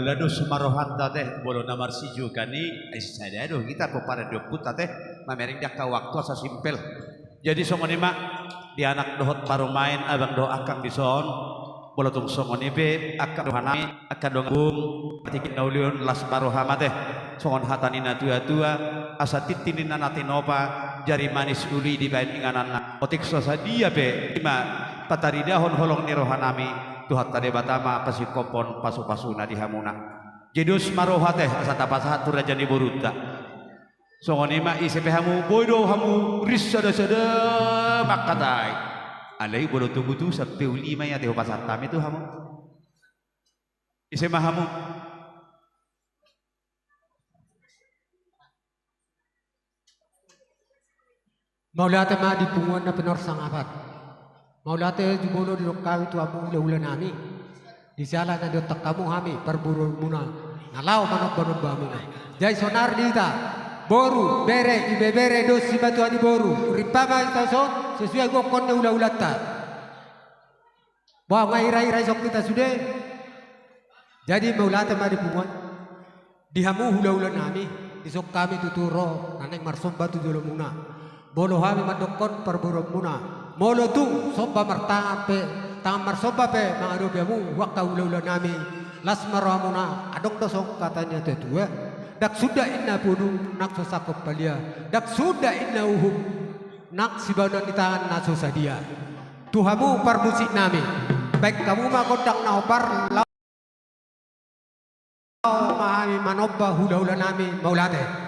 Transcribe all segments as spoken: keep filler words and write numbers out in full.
Mauliate dos ma rohanta te, molo na marsijukan i, ai sada do hita pomparan ni ompunta te, mamereng di angka waktu asa simpel. Jadi songon i ma, di anak dohot parumaen, abang dohot angkang dison, molo tung songon i pe, angka dongan nami, angka dongan bung, tingki na uli on las ma roham ate, songon hata ni na tua-tua, asa tintin ni na tinopa, jari manis uli dibaen ingananna, otik so sadia pe, i ma pataridahon holong ni roha nami, Tuhanta Debata ma pasingkophon pasu-pasuna di hamuna. Jadi dos ma roha te, asa tapasahat tu raja ni borunta. Songon i ma ise pe hamu, boi do hamu ris sada-sada mangkatai. Alai molo tung utusan pe uli ma i ate hupasahat hami tu hamu. Ise ma hamu? Mauliate ma di punguan na pinorsangapon. Mauliate jumolo didok hami tu hamu hula-hula nami. Di siala na diontang hamu hami parboruonmuna na laho manomba-nomba hamuna. Jadi sonari di hita boru, bere, ibebere, dos, simatua ni boru, rimpa ma hita dison sesuai gokhon ni hula-hulanta. Boha, nga ira-ira dison hita sude. Jadi mauliate ma di punguan. Di hamu hula-hula nami, dison hami tutu ro na naeng marsomba tu jolomuna. Molo hami mandokhon parboruonmuna, molo tung somba martangan pe, tangan marsomba pe mangadopi hamu, angka hula-hula nami, las ma rohamuna, adong do songon hata ni na tua-tua. Ndang suda inna podung nang so sangkot palia, ndang suda inna uhum nang sibaonan ni tangan na so sadia. Tu hamu parmusik nami, baen hamu ma gondang na hombar, laho ma hami manomba hula-hula nami, mauliate.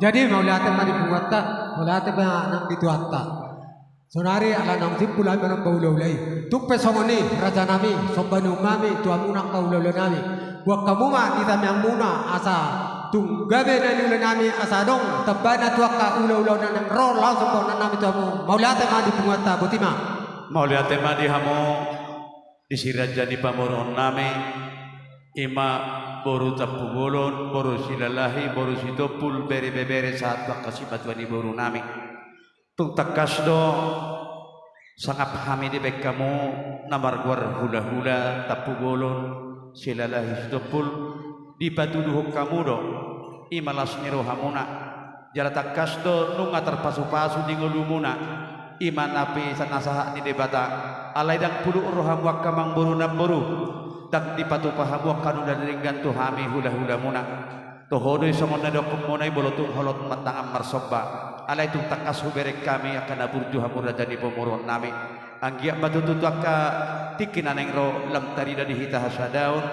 Jadi mauliate ma di punguanta, mauliate ma nang di Tuhanta. Saonari ala naung simpul hami manomba hulahula i. Tung pe songon i, rajanami, somba ni uhum nami tu hamu nang hulahula nami. Boan hamu ma di tangiangmuna asa tung gabe na niula nami asa adong tambana tu angka hulahula na naeng ro laho somba nami tu hamu. Mauliate ma di punguanta, boti ma. Mauliate ma di hamu. Di si raja ni pamoruon nami, i ma boru Tampubolon, boru Silalahi, boru Sitompul, bere ibebere sahat tu angka simatua ni boru nami. Tung tangkas do sangap hami dibaen hamu na margoar hulahula, Tampubolon, Silalahi, Sitompul, dipatuduhon hamu do i ma las ni rohamuna. Jala tangkas do nunga tarpasupasu di ngolumuna, i ma na pe nasahat ni Debata. Alai ndang puluk rohamu angka amangboru namboru, ndang dipatupa hamu angka na denggan tu hami hulahulamuna. Toho do i songon na nidokhonmuna i, molo tung holong ma tangan marsomba. Alai tung tangkas hubereng hami angka na burju hamu raja ni pamoruon nami. Anggiat ma tutu tu angka tingki na naeng ro lam tarida di hita hasadaon,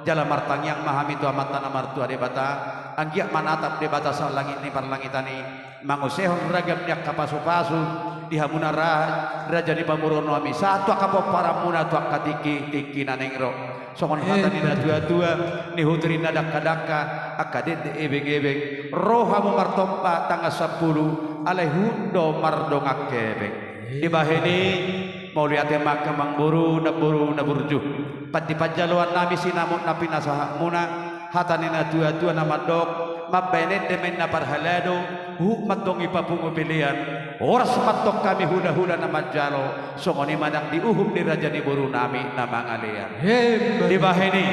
jala martangiang ma hami tu Amanta na martua Debata, anggiat ma natap Debata salangit ni parlangitan i, mangusehon ragam ni angka pasupasu di hamuna ra-, raja ni pamoruon nami, sahat tu angka pomparanmuna tu angka tingki, tingki na naeng ro. Songon hata ni natuatua, nihuturi na dangkadangka, angka dekdek ebengebeng, ro hamu martompa tangan sampulu, alai huhut do mardongan hepeng. Dibahen i, mauliate ma angka amangboru namboru na burju. Pandi panjaloan nami sinamot na pinasahatmuna, hata ni natuatua na mandok, mambahen ende ma inna parhalado, huhut ma antong ipapungu pelean, horas ma antong hami hulahula na manjalo, songon i ma nang di uhum ni raja ni boru nami na mangalean. Dibahen i,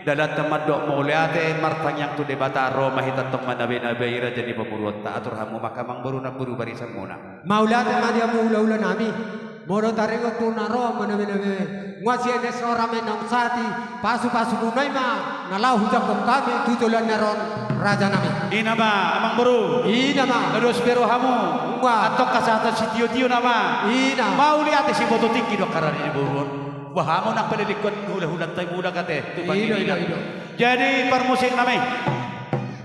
dalanta mandok mauliate, martangiang tu Debata, ro ma hita antong manabenabe i raja ni pamoruonta, atur hamu ma angka amangboru namboru barisanmuna. Mauliate ma di hamu hulahula nami. Molo taringot tu na ro manabenabe, nunga sienes roha ma naung sati, pasupasumuna i ma na laho hujangkon hami tu joloan ni ari on, raja nami. I na ma, amangboru. I na ma. Na dos be rohamu. Nunga. Antong hasahatan sitiotio nama. I na. Mauliate, siboto tingki do angka raja ni boru on. Bah, hamu nang palilikkon hulahulanta i, mulak ate tu pangkilingan. I do, i do, i do. Jadi parmusik nami,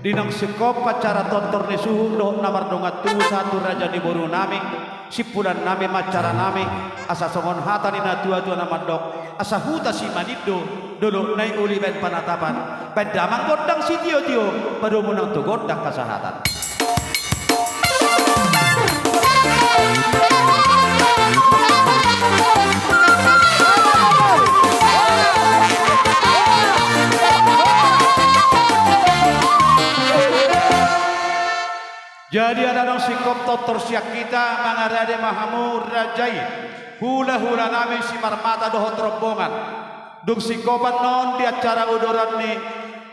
di naung singkop acara tortor ni suhut dohot na mardongan tubu sahat tu raja ni boru nami, simpulan nami ma acara nami, asa songon hata ni natuatua na mandok, asa huta Simanindo, dolok na i uli baen panatapan, baen damang gondang sitiotio, padomu nang tu gondang hasahatan. Jadi ala naung singkop tortor sian hita, mangarade ma hamu raja i, hulahula nami simarmata dohot rombongan. Dung singkopan non di acara udoran ni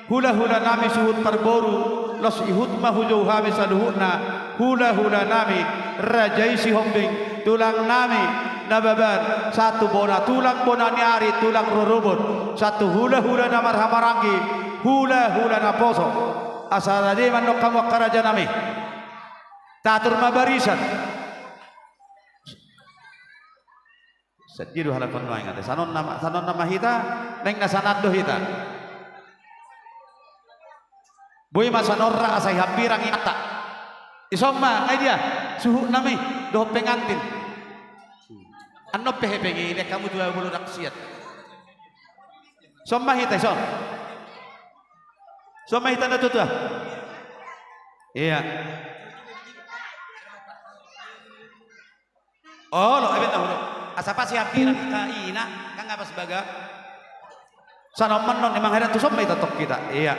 hulahula nami suhut parboru, laos ihut ma hujou hami saluhutna, hulahula nami, raja i Sihombing, tulang nami, Nababan, sahat tu bona tulang, bona ni ari, tulang rorobot, sahat tu hulahula na marhahamaranggi, hulahula naposo. Asa rade ma antong hamu angka raja nami. Tatur ma barisan. Sadia do halak on nuaeng ate. Sanon nama, sanon nama hita, naeng na sanan do hita. Boi ma sanon ra asa ihambirang inanta. Ison ma, ai dia, suhut nami, dohot pengantin. Annon pe hepeng i, lean hamu tu bulu raksiat. Ison ma hita, ison. Ison ma hita na tutu. Iya. Olo, ebe na hudok. Asa pas ihambirang angka ina, kan nga pas baga. Sanon ma annon, manghirap tu son ma i tongtong hita. Iya.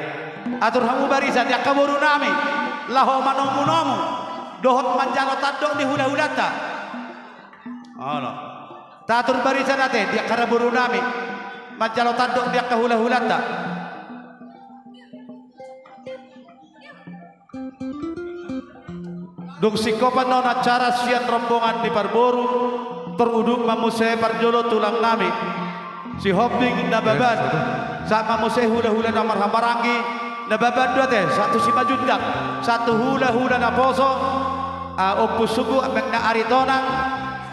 Atur hamu barisan di angka boru nami. Laho manomunomu. Dohot manjalo tandok di hulahulanta. Olo. Tatur barisan ate, di angka boru nami. Manjalo tandok di angka hulahulanta. Dung singkopan non acara sian rombongan ni parboru, tor udut ma muse parjolo tulang nami Sihombing Nababan, sahat ma muse hulahula na marhahamaranggi, Nababan do ate, sahat tu Simanjuntak, sahat tu hulahula naposo, a, Ompu Sugu, Amang na Aritonang,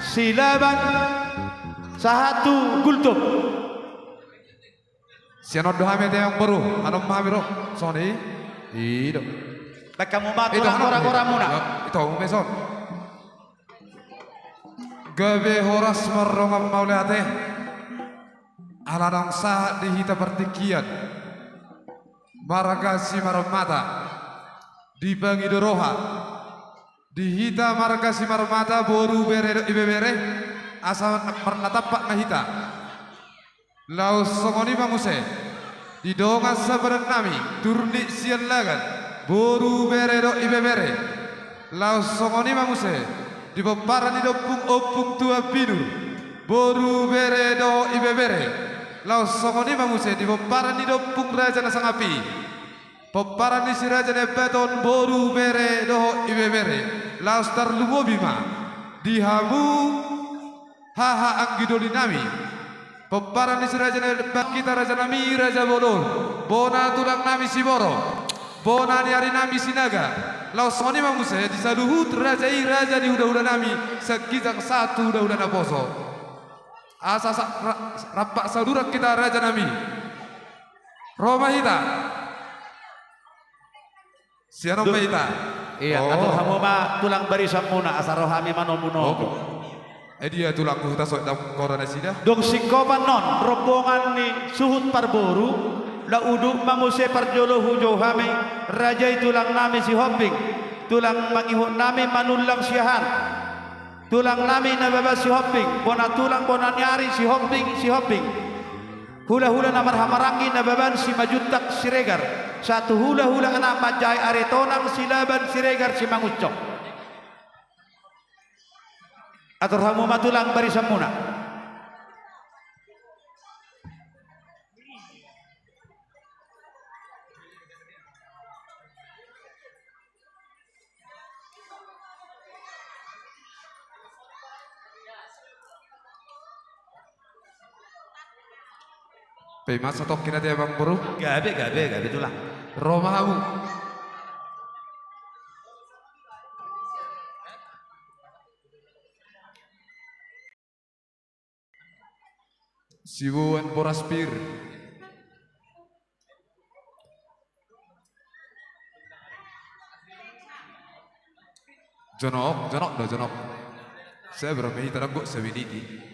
Silaban, sahat tu Gultom. Sian on do hami ate amangboru, anon ma hami ro, songon i, i do. Baen hamu ma tulang, gora-gora muna. Ito, umeson. Gabe horas mardongan mauliate. Ala naung sahat di hita partingkian, marga Simarmata, dipangido roha di hita marga Simarmata, boru, bere dohot ibebere, asa marnatampak ma hita. Laos songon i ma muse di dongan sabadan nami Turnip Siallagan, boru, bere dohot ibebere. Laos songon i ma muse di pomparan ni Ompung, Ompung Tuan Binur, boru, bere dohot ibebere. Laos songon i ma muse di pomparan ni Ompung Raja Nasangap i, pomparan ni Si Raja Naiambaton, boru, bere dohot ibebere. Laos tarlumobi ma di hamu haha anggi doli nami, pomparan ni Si Raja Naiambaton, hita raja nami Raja Bolon, bona tulang nami Siboro, bona ni ari nami Sinaga. Laos songon i ma muse di saluhut raja i, raja ni hulahula nami sian ginjang sahat tu hulahula naposo. Asa sa-, ra-, rampak saluran hita raja nami. Ro ma hita. Sian on ma hita. Ia, atur hamu ma tulang barisan muna, asa ro hami manomu-nomu. Ai dia tulangku, huta so dang kora nasida. Dung singkopan on rombongan ni suhut parboru, laho udut ma muse parjolo hujou hami raja i tulang nami Sihombing, tulang mangihut nami Manullang Siahaan, tulang nami Nababan Sihombing, bona tulang bona ni ari Sihombing, Sihombing. Hulahula na marhahamaranggi Nababan Simanjuntak Siregar, sahat tu hulahula anak manjae Aritonang Silaban Siregar Simangunsong. Atur hamu ma tulang barisan muna. Pe masa tokkin ate amangboru. Gabe, gabe, gabe tulang. Ro ma hamu. Siboan boras pir. Jonok, jonok do, jonok. Sabar ma hita, dang gok saminiti.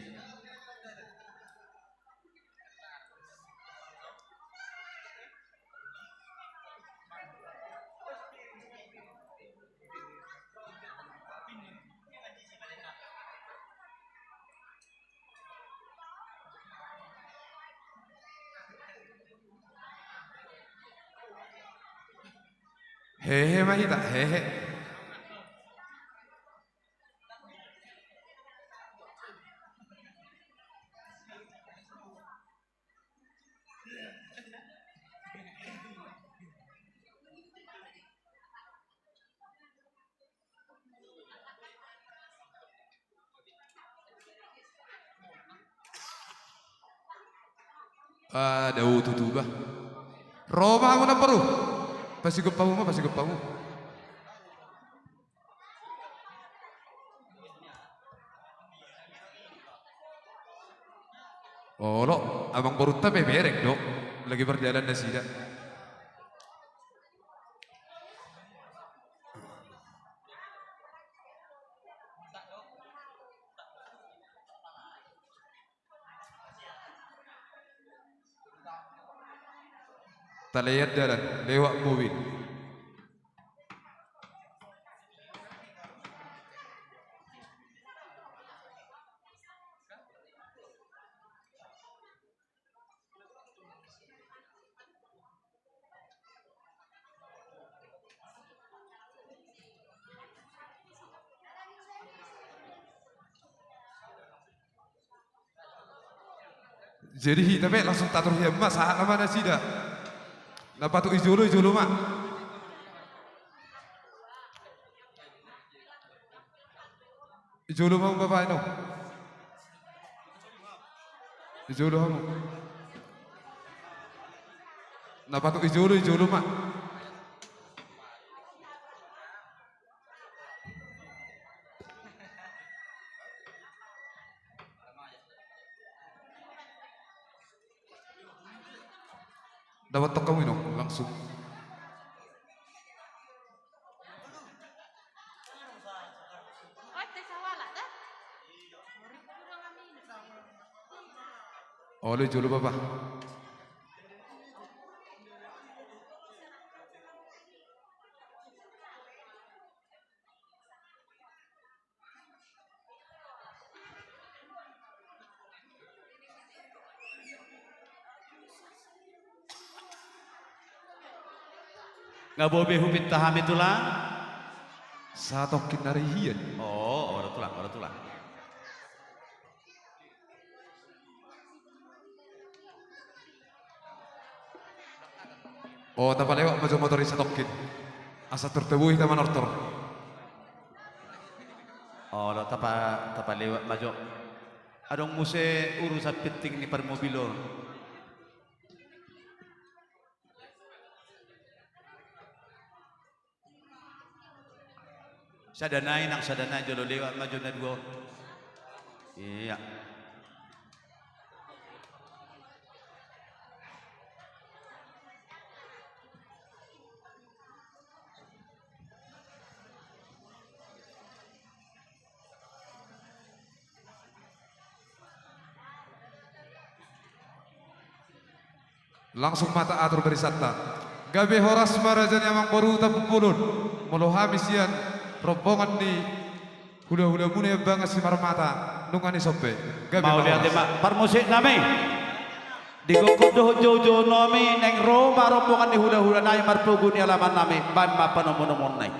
Hehe ma hita, hehe. Ah, dao tutu bah. Ro ma hamu namboru. Pasigop hamu ma, pasigop hamu. Olo, amangborunta pe bereng do, lagi mardalan nasida. Talean dalan, lewat mobil. Jadi hita pe langsung tator hian ma, sahat nama nasida. Na patut i jolo, i jolo ma. I jolo ma hamu bapak ino. I jolo hamu. Na patut i jolo, i jolo ma. Dapat toko ino langsung. Olo, jolo, Bapa. Nga boi be hupinta hami, Tulang? Satongkin ari hian. O, olo, Tulang, olo, Tulang. O, tapalewat ma jo motor i satongkin. Asa tor tabo hita manortor. Olo, tapa-, tapalewat ma jo. Adong muse urusan penting ni parmobil on. Sada nai, nang sada nai, jolo lewat ma jo na dua on. Ia. Langsung ma taatur barisanta. Gabe horas ma raja ni amangboru Tampubolon. Molo hami sian rombongan ni hulahulamuna Ambangan Simarmata, nunga ni sompe. Gabe ma horas. Mauliate ma, parmusik nami. Di gokhon dohot joujou nami, naeng ro ma rombongan ni hulahula nai marpogu ni alaman nami, baen ma panomunomuon nai.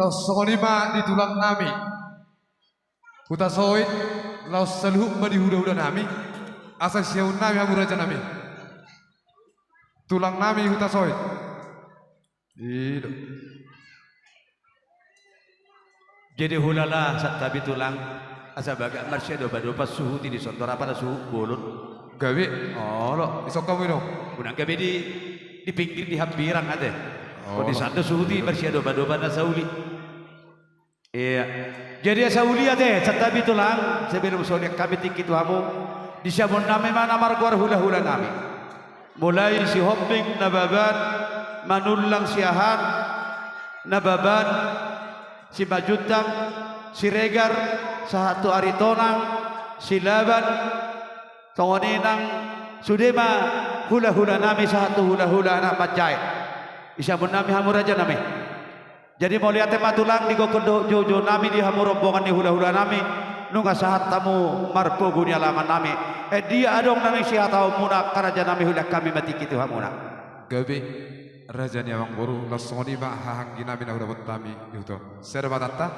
Laos songon i ma di tulang nami Hutasoit, laos saluhut ma di hula-hula nami, asa siamun nami hamu raja nami. Tulang nami Hutasoit. I do. Jadi hulala santabi tulang, asa bagak marsiadopan-adopan suhut i, dison do rap na suhut bolon. Gabe. Olo. Isok hamu i do. Unang gabe di, di pinggir di hambirang ate. Olo. Di son do suhut i marsiadopan-adopan na sauli. Iya. Jadi asa uli ate, santabi tulang, sebelum so hudok hami tingki tu hamu, di siamun nami ma na margoar hula-hula nami. Mulai Sihombing, Nababan, Manullang, Siahaan, Nababan, Simanjuntak, Siregar, sahat tu Aritonang, Silaban, songon i nang sude ma hula-hula nami sahat tu hula-hula anak manjae. Di siamun nami hamu raja nami. Jadi mauliate ma tulang di gokhon dohot jou-jou nami di hamu rombongan ni hula-hula nami, nunga sahat hamu marpogu ni alaman nami. Eh, dia adong na naeng sihataonmuna, angka raja nami, huliat hami ma tingki tu hamuna. Gabe, raja ni amangboru, laos songon i ma haha anggi nami na hudapot hami di huta on. Sada ma tanta.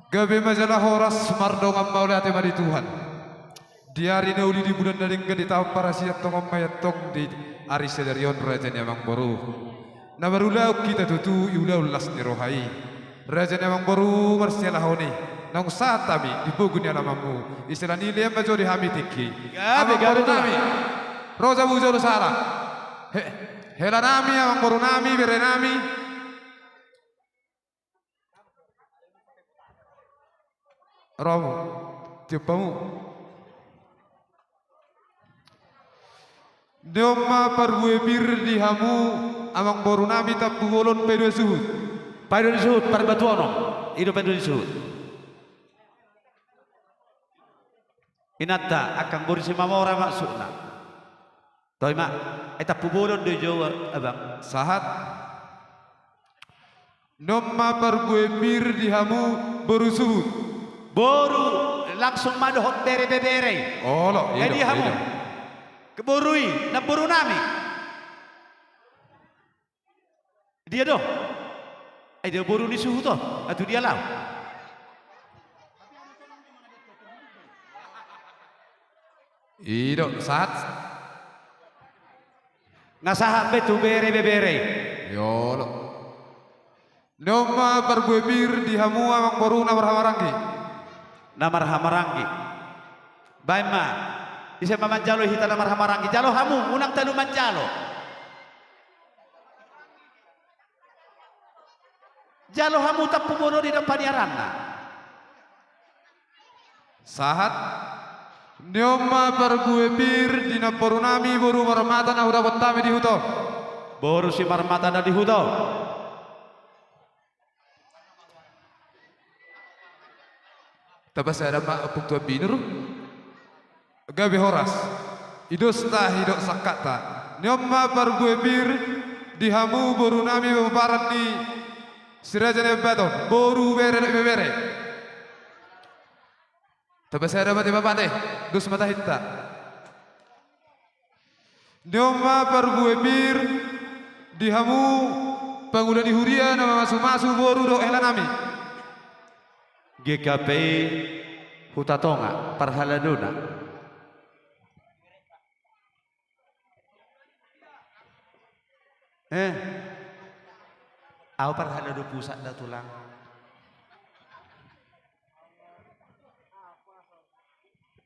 Gabe ma jala horas, mardongan mauliate ma di Tuhan. Di ari na uli, di bulan na denggan, di taon parasian, tongon ma i antong di ari sadari on, raja ni amangboru. Na marulaon hita tutu di ulaon las ni roha i. Raja ni amangboru, marsihalahon i naung sahat hami di pogu ni alamanmu. Di siala ni i lean ma jo di hami tingki. Gabe, amangboru gabe, nami. Ro jo hamu jolo sala. He, hela nami, amangboru nami, bere nami. Ro hamu, tiop hamu. Ni on ma parbue pir di hamu, amangboru nami, tampubolon, paidua suhut. Paidua ni suhut, parbatuonon. I do paidua ni suhut. Inanta, angka boru Simamora maksudna. Toe ma, ai tampubolon do i jo, abang. Sahat. Ni on ma parbue pir di hamu, boru suhut. Boru, langsung ma dohot bere, bebere. Olo, i do, i do. Ai dia hamu? Boru i, namboru nami. Dia do? Ai dia boru ni suhut on? Ai tu dia laho? I do, sahat. Nga sahat be tu bere, bebere. Olo. Ni on ma parbue pir di hamu, amangboru, na marhahamaranggi. Na marhahamaranggi. Baen ma. Ise ma manjalo hita na marhahamaranggi? Jalo hamu, unang talu manjalo. Jalo hamu tampubolon i, dang paniaranna. Sahat. Ni on ma parbue pir di namboru nami, boru Marmata, na hudapot hami di huta on. Boru Simarmata na di huta on. Tapasada ma, Ompung Tuan Binur. Gabe horas. I dos tahi dohot sangkatta. Ni on ma parbue pir di hamu, boru nami, pomparan ni Si Raja Nai Ambaton, boru, bere dohot ibebere. Tapasada ma, ate, bapa, ate. Dos ma tahinta. Ni on ma parbue pir di hamu, pangula ni huria, na mamasu-masu, boru dohot hela nami. G K P I Huta Tonga, parhaladona. Eh. Au parhalado pusat da, tulang.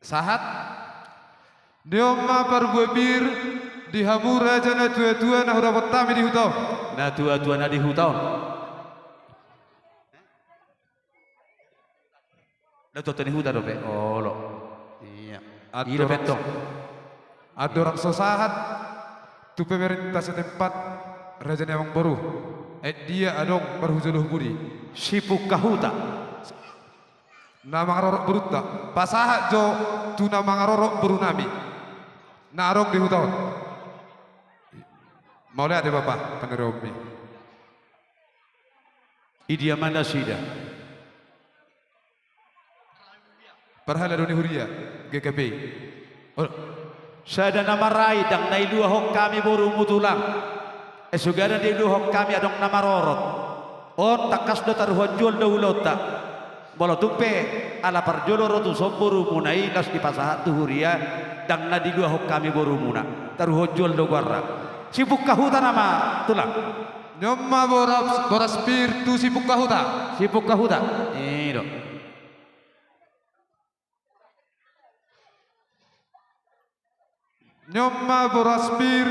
Sahat. Ni on ma parbue pir di hamu, raja, natua-tua na hudapot hami di huta on. Natua-tua na di huta on. Natua-tua ni huta dope. Olo. Iya. Andorang, iya dope tong. Andorang so sahat tu pemerintah setempat, raja ni amangboru. Ai dia adong marhujolo pudi? Sipungka huta. Na mangarorot borunta. Pasahat jo tu na mangarorot boru nami na adong di huta on. Mauliate, bapa, panirion mi. Idia ma nasida? Parhalado ni huria, G K P I. Olo. Sada na marai, ndang na iluahon hami borumu, tulang. Eh, sude na diluahon hami adong na marorot. On tangkas do taruhon juol do ulaonta. Molo tung pe ala parjolo ro tuson borumuna i laos dipasahat tu huria, ndang na diluahon hami borumuna. Taruhon juol do goarna. Sipungka Huta nama, Tulang. Nion ma boras, boras pir tu Sipungka Huta. Sipungka Huta. I do. Nion ma boras pir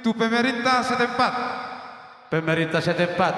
tu pemerintah setempat. Pemerintah setempat.